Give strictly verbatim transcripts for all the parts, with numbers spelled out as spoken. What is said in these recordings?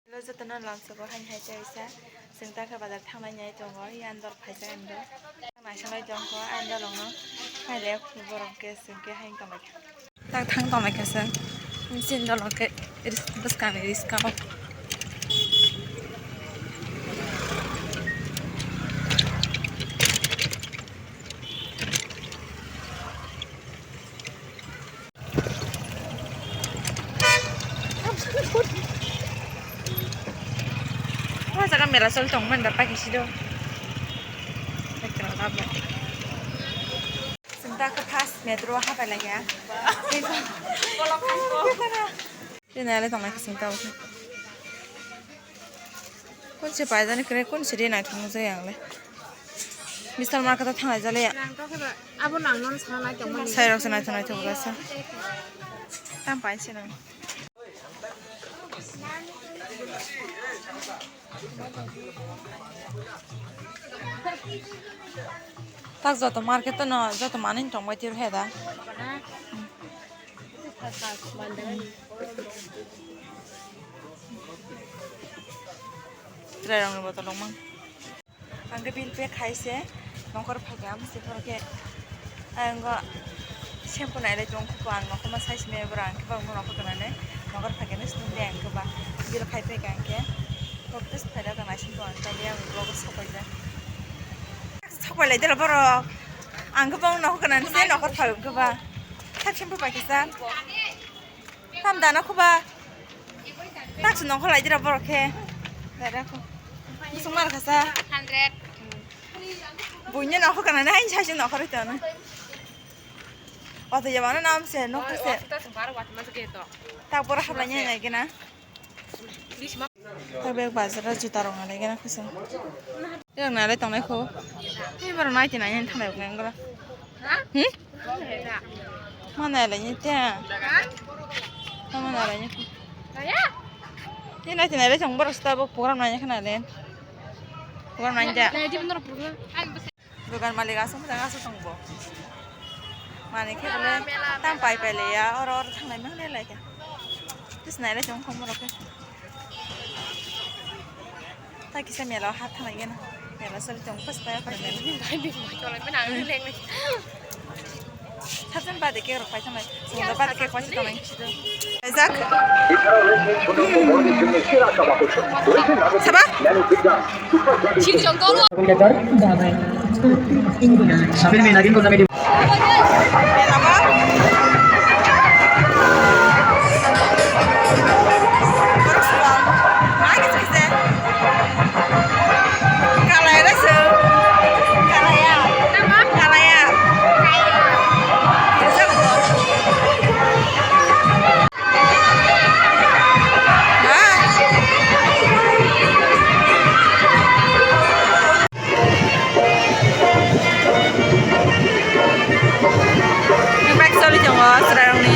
Hello, jotono lamsoko haini hai chaisa. Chwng ta khe bazar thangnai nai tongo, yan dol phaijak ani dol. Naisonai tongkho ani dolongno. Haile borok khe chwng khe haino tonglaikha. Tak thang tonglaikha chwng. Chini dolong khe bwskangni riskao. O jaga mela choli tongmani da paikhe sido. Chwng ta khe first metro hapai laikha. Tei nai le tonglai khe chwng ta o khe. Kun se paijani kwrwi, kun se ri naithok nukjai ang le. Vishal market o thanglai jale ya. Nang to khe ba, abo nang non sana nai tongmani. Sai rok se naithok naithok bwlasa. Tam pai se nang. Tak joto market o no joto manwi tongbai tiro he da. Chwrairokni bottle rok mang. Ang khe bill pay khai se nokar phaikha, amsai phoro khe ang o shampoo nailai tong khupo, ang nokar ma sai simi borok, ang khe borok no nokar gwnanai nokar phaikha nw swnam di ang khe ba bill khai phaikha ang khe. Kok tei phai rok naising tong ang khe, ang vlog o sok paijak. Sok pai lai dela borok, ang khe borok nokar gwnanai se nokar phai khe ba. Thak shampoo paikha sa. Tam dana khuba. Tak se nongkhor lai dira borok khe. Dara khu. Musung mar khasa. Hundred. Buinya nongkhor kana nai, sai se nongkhor ito na. Wata ya bana nam se, nongkhor se. Wata se bar wata mas ge to. Tak borok hablai nya nai gena. Tak bek bazar juta rok nai gena khasa. Yang nai lai tongnai khu. Hei borok nai tinai yang thanai nang gora. Hmm? Ma nai lai ni te. Ma nai lai ni. Ni nai te nai lai chong borok sta bo program nai khna le. Program nai ja. Dogan malik asong jang asong tong bo. Mane khe bole tam pai pai le ya, oro oro thangnai mang le lai khe. Tis nai lai chong khom borok khe. Ta kisa mela o ha thanglai gana. Mela sori tong pas ta yakho mela. Bai bai bai tolai mena ang leng leng. Thapsan bade ke rok pai thanglai. Sunda bade ke kwasi thanglai. Jack. Saba. Sabil mela din ko sabil. Bike choli tongo chwrairokni.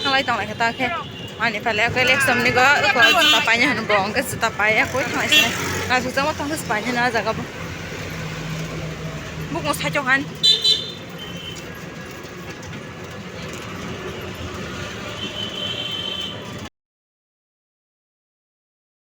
Thanglai tonglai khe ta khe ani pale khe election ni go ko juta paina hwn bo hwnkhe juta paiya koi thanglai se na juta mo tong paina na jaga bo bukung saichung han.